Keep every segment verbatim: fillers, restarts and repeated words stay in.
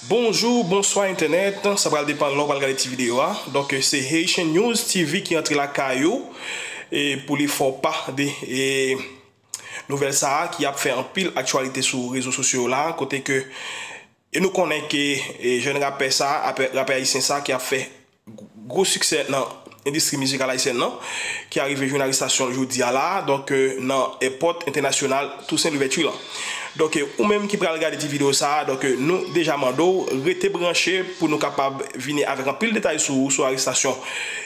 Bonjou, bonswa entènèt, sa pral depann lè w pral gade ti videyo a. Donk, se Haitian News T V ki antre lakay ou e pou li fè w pa de e, nouvèl sa a ki ap fè anpil aktyalite sou rezo sosyo yo la, kote ke e nou konnen ke e, jèn rapè sa a, rapè, rapè ayisyen sa a ki ap fè gwo siksè nan endistri mizikal ayisyèn nan, ki arive jwenn arestasyon l jodi a la, donk, euh, nan èpòt entènasyonal Toussaint Louverture lan. Donk, euh, ou menm ki pral gade ti videyo sa a, donk, euh, nou deja mande w rete branche pou nou kapab vini avèk anpil detay sou, sou arestasyon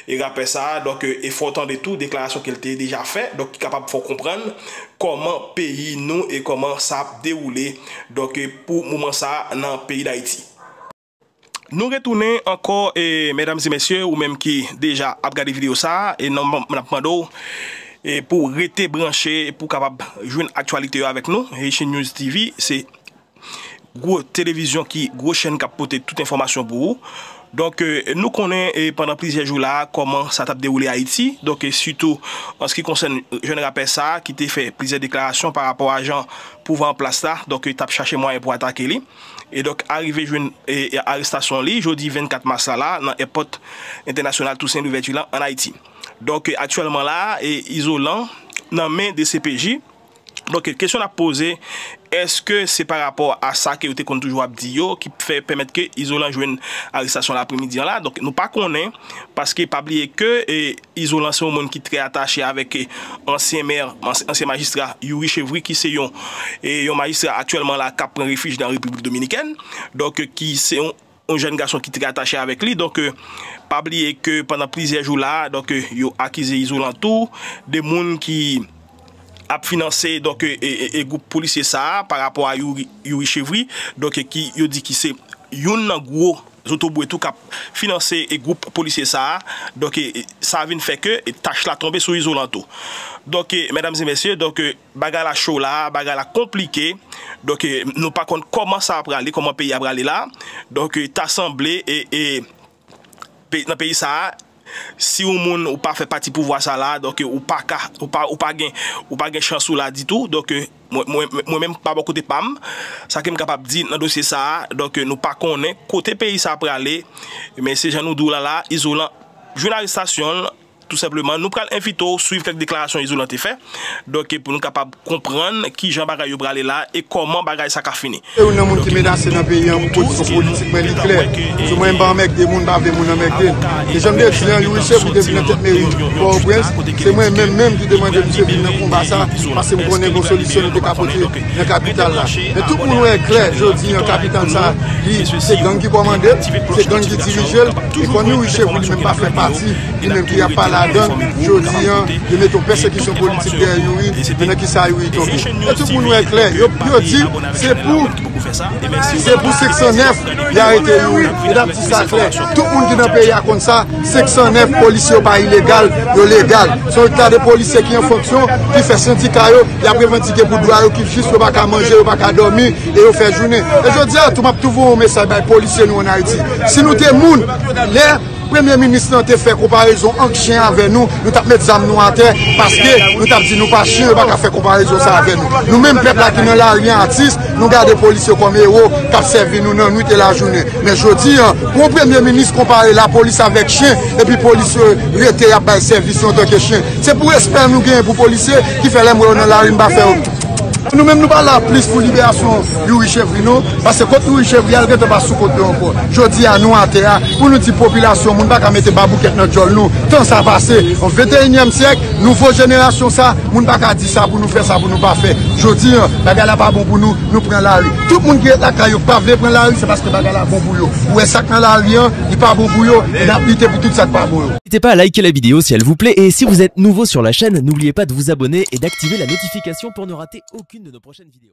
e rapè sa a. Donk, euh, e fè w tande tou deklarasyon ke l te deja fè, donk, ki kapab fè w konprann kòman peyi nou e kòman sa ap dewoule, donk, euh, pou moman sa a nan peyi Dayiti. Nou retounen ankò, e, medam e mesye, ou menm ki deja ap gade videyo sa a, e n ap, n ap mande w, e, pou w rete branche, pou w kapab jwenn aktyalite yo avèk nou. Haitian News T V, se gwo televizyon ki, gwo chèn k ap pote tout enfòmasyon pou ou. Donk, e, nou konnen, e, pandan plizyè jou la, kòman sa t ap dewoule Ayiti. Donk, e, sitou an se ki konsène jèn rapè sa a, ki te fè plizyè deklarasyon pa rapò a jan pouvwa an plas la, donk, e, t ap chache mwayen pou atake li. E donk, arive jwenn, e, e, arestasyon li jodi vennkat mas la, la, nan èpòt entènasyonal Toussaint Louverture lan ann Ayiti. Donk, e, aktyèlman la, e, Izolan nan men D C P J. Donk, e, kesyon n ap poze, èske se pa rapò a sa ke yo te konn toujou ap di yo ki fè pèmèt ke Izolan jwenn arestasyon l apremidi an la? Donk, nou pa konnen, paske pa bliye ke, e, Izolan se yon moun ki trè atache avèk, e, ansyen mè, ans-, ansyen majistra Youri Chevry, ki se yon, e, yon majistra aktyèlman la k ap pran refij nan Repiblik Dominikèn. Donk, e, ki se yon, yon jèn gason ki trè atache avèk li. Donk, e, pa bliye ke pandan plizyè jou la, donk, e, yo akize Izolan tou de moun ki ap finanse, donk, e, e, e, e gwoup polisye sa a pa rapò a Youri, Youri Chevry, donk, e, ki yo di ki se youn nan gwo zotobwe tou k ap finanse e gwoup polisye sa a. Donk, e, e, sa vin fè ke, e, tach la tonbe sou Izolan tou. Donk, e, medam e mesye, donk, e, bagay la cho la, bagay la konplike. Donk, e, nou pa konn kòman sa a prale, kòman peyi a prale la. Donk, e, ta sanble, e, e, pe-, nan peyi sa a, si yon moun ou pa fè pati pouvwa sa la, donk, e, ou pa ka, ou pa, ou pa gen, ou pa gen chans ou la ditou. Donk, e, mwen, mwen, mwen menm pa bò kote pa m, sa ke m kapab di nan dosye sa a, donk, e, nou pa konnen kote peyi sa a prale, men se jan nou di w la la, Izolan jwenn arestasyon l, tou senpleman. Nou pral envite w swiv kèk deklarasyon Izolan te fè, donk, e, pou nou kapab konprann kijan bagay yo prale la e kòman bagay sa ka fini. Se youn nan moun ki menase nan peyi an pou pozisyon politik mwen, li klè. Sou mwen, m pa anmègde moun, m pa vle moun anmègde m. E jan m te di an, Youri Chevry te vin nan tèt meri Pòtoprens, se mwen menm menm ki te mande misye vin nan konba sa, paske m konnen gon solisyon nou te ka pote nan kapital la. Men tout moun wè klè, jodi an, kapital sa, li, se gang ki kòmande l, se gang ki dirije l, e kòm Youri Chevry li menm pa fè pati, li menm ki ap pale a gang, jodi an, yo mete yon pèsekisyon politik dèyè Youri, men nan kisa Youri tonbe? E tout moun wè klè, yo, yo di, se pou, se pou senk san nèf, y arete Youri. E n ap di sa klè, tout moun ki nan peyi a konn sa, senk san nèf polisye yo pa ilegal, yo legal. Se yon ta de polisye ki an fonksyon, ki fè sendika yo, y ap revandike pou dwa yo ki jis, yo pa ka manje, yo pa ka dòmi, e yo fè jounen. E jodi a tou, m ap tou voye yon mesaj bay polisye nou ann Ayiti. Si nou te moun, lè premye minis lan te fè konparezon ant chen avè nou, nou t ap met zam nou atè, paske nou t ap di nou pa chen, yo pa ka fè konparezon sa avè nou. Nou menm pèp la ki nan lari an, atis, nou gade polisye kòm ewo, k ap sèvi nou nan nwit e lajounen. Men jodi an, pou yon premye minis konpare lapolis avèk chen, epi polis yo rete y ap bay sèvis yo antanke chen. Se pou respè nou genyen pou polisye ki fè lè m wè yo nan lari m pa fè yo. Nou menm nou pa la plis pou liberasyon Youri Chevry non, paske kot Youri Chevry al gentan pa sou kont yo ankò. Jodi a nou atè a, pou nou di popilasyon, moun pa ka mete baboukèt nan djòl nou. Tan sa pase, an venteyinyèm syèk, nouvo jenerasyon sa, moun pa ka di sa pou nou fè, sa pou nou pa fè. Jodi an, bagay la pa bon pou nou, nou pran lari. Tout moun ki ret lakay yo pa vle pran lari, se paske bagay la bon pou yo. Ou wè sa k nan lari an, li pa bon pou yo, e n ap lite pou tout sa k pa bon yo. N'hésitez pas à liker la vidéo si elle vous plaît et si vous êtes nouveau sur la chaîne, n'oubliez pas de vous abonner et d'activer la notification pour ne rater aucune de nos prochaines vidéos.